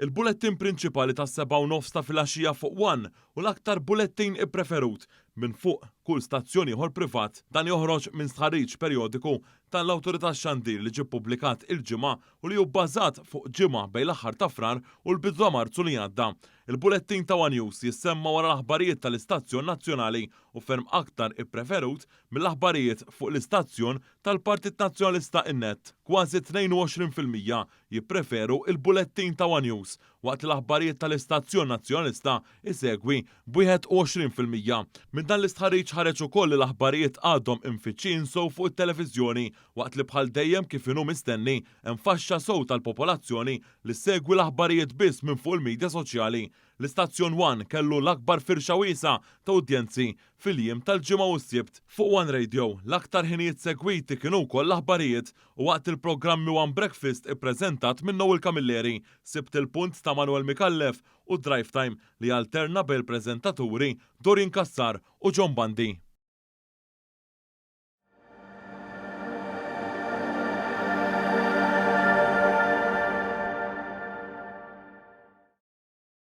Il-bulettin prinċipali tas-7:30 ta' filgħaxija fuq One hu l-aktar bulettin ippreferut minn fuq kull stazzjon ieħor privat. Dan joħroġ minn stħarriġ perjodiku tal-Awtorità Xandir li ġie ppubblikat il-Ġimgħa u li hu bbażat fuq ġimgħa bejn l-aħħar ta' Frar u l-bidu ta' Marzu li għadda. Il-bulettin ta' One News jissemma wara l-aħbarijiet tal-istazzjon nazzjonali u ferm aktar ippreferut mill-aħbarijiet fuq l-istazzjon tal-Partit Nazzjonalista In-Net. Kważi 22% jippreferu il-bulettin ta' One News waqt li l-aħbarijiet tal-istazzjon Nazzjonalista jsegwi b'21%. Minn dan l-istħarriġ ħareġ ukoll li l-aħbarijiet għadhom imfittxin sew fuq it-televiżjoni waqt li bħal dejjem kif inhu mistenni hemm faxxa sew tal-popolazzjoni li ssegwi l-aħbarijiet biss minn fuq il-midja soċjali. L-istazzjon One kellu l-akbar firxa wiesgħa ta' udjenzi fil-jiem tal-Ġimgħa u s-Sibt. Fuq One Radio, l-aktar ħinijiet segwiti kienu wkoll l-aħbarijiet u waqt il-programmi One Breakfast ippreżentat minn Noel Camilleri, Sibt il-Punt ta' Manuel Micallef u Drive Time li jalterna bejn il-preżentaturi Dorian Cassar u John Bundy.